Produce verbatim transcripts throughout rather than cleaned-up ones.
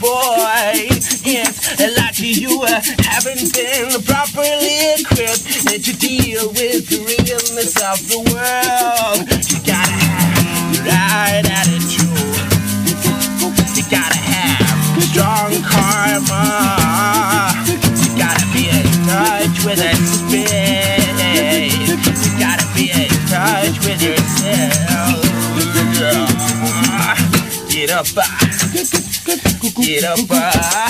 boy. It's like you uh, haven't been properly equipped to deal with the realness of the world. You gotta have the right attitude. You gotta have strong karma. You gotta be in touch with that spirit. You gotta be in touch with yourself. Get up, ah. Get up, ah.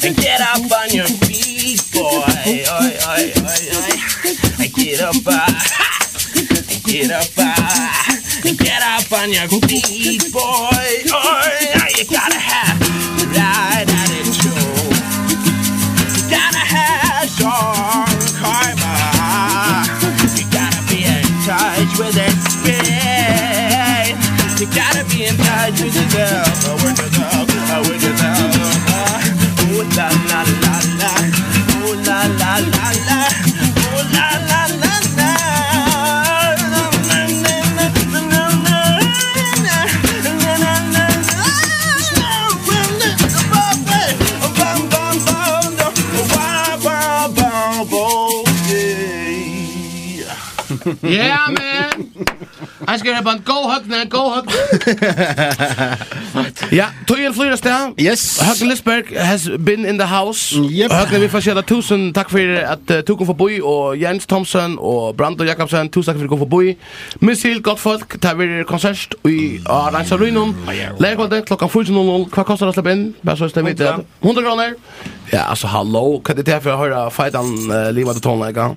And get up on your feet, boy. Oi, oi, oi, oi, oi. Get up, ah. Get up, ah. Get up on your feet, boy. Oi, oi. You gotta have the right attitude. You gotta have strong karma. You gotta be in touch with that spirit. You gotta be in touch with yourself. With yourself. With yourself. Ooh, la, la, la, la. Ooh, la, la, la, la. Ooh, la, la, la, la. Yeah, man. Eg skal hava ein góð høgni, góð høgni. Ja, tøy er flýr av stað. Yes. Høgni Lysberg has been in the house. Yep. Høgni, vit fáa siga tær túsund takk fyri at uh, tú kom forbi, og Jens Thomsen og Brandur Jakobsen, túsund takk fyri at tú kom forbi. Missil, gott fólk, tað verður konsert í á Reinsa Rýnum. Leygardagskvøldið klokkan fýra null null. Hvat kostar at sleppa inn? Bara so eg veit tað. Hundrað krónur. Ja, altso, halló. Hvat er tað fyri at hoyra feitan uh, limandi tónleika?